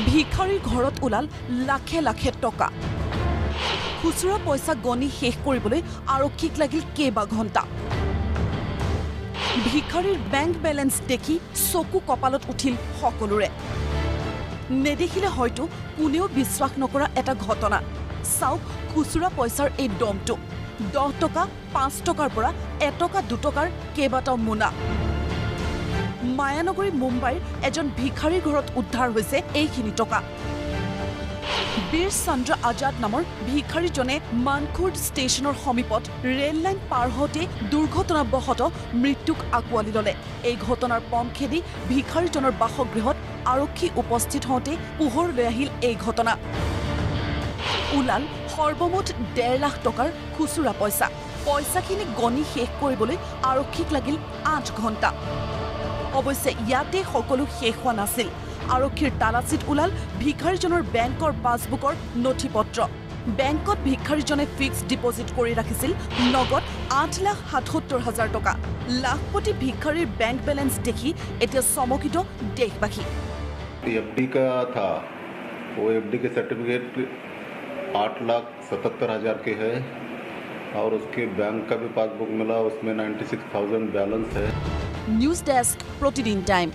ভিখাৰীৰ ঘৰত ওলাল লাখে লাখে টকা। খুচুৰা পইচা গণি শেষ কৰিবলৈ আৰক্ষীক লাগিল কেইবা ঘণ্টা। ভিখাৰীৰ বেংক বেলেঞ্চ দেখি চকু কপালত উঠিল সকলোৰে। নেদেখিলে হয়তো কোনেও বিশ্বাস নকৰা এটা ঘটনা। চাওক খুচুৰা পইচাৰ এই দমটো। 10 টকা, 5 টকাৰ পৰা 1 টকা, 2 টকাৰ কেইবাটাও মোনা। মায়ানগৰী মুম্বাইৰ এজন ভিখাৰীৰ ঘৰত উদ্ধাৰ হৈছে এইখিনি টকা। বীৰ চন্দ্ৰ আজাদ নামৰ ভিখাৰীজনে মানখুৰ্দ ষ্টেচনৰ সমীপত ৰেল লাইন পাৰ হওঁতে দুৰ্ঘটনাবশতঃ মৃত্যুক আঁকোৱালি ল'লে। এই ঘটনাৰ পম খেদি ভিখাৰীজনৰ বাসগৃহত আৰক্ষী উপস্থিত হওঁতে পোহৰলৈ আহিল এই ঘটনা। ওলাল সৰ্বমুঠ 1.5 লাখ টকাৰ খুচুৰা পইচা। পইচাখিনি গণি শেষ কৰিবলৈ আৰক্ষীক লাগিল 8 ঘণ্টা। অৱশ্যে ইয়াতে সকলো শেষ হোৱা নাছিল। আৰক্ষীৰ তালাচীত ওলাল ভিখাৰীজনৰ বেংকৰ পাছবুকৰ নথি পত্ৰ। বেংকত ভিখাৰীজনে ফিক্সড ডিপজিট কৰি ৰাখিছিল নগদ 8,77,000 টকা। লাখপতি ভিখাৰীৰ বেংক বেলেঞ্চ দেখি এতিয়া চমকিত দেশবাসী। एफडी का था, वो एफडी के सर्टिफिकेट 8,77,000 के है और उसके बैंक का भी पासबुक मिला, उसमें 96,000 बैलेंस है। নিউজ ডেস্ক, প্ৰতিদিন টাইম।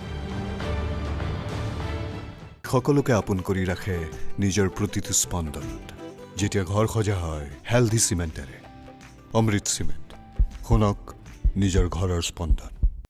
সকলোকে আপোন কৰি ৰাখে নিজৰ প্ৰতিটো স্পন্দনত। যেতিয়া ঘৰ সজা হয় হেল্ডি চিমেণ্টেৰে, অমৃত চিমেণ্ট। শুনক নিজৰ ঘৰৰ স্পন্দন।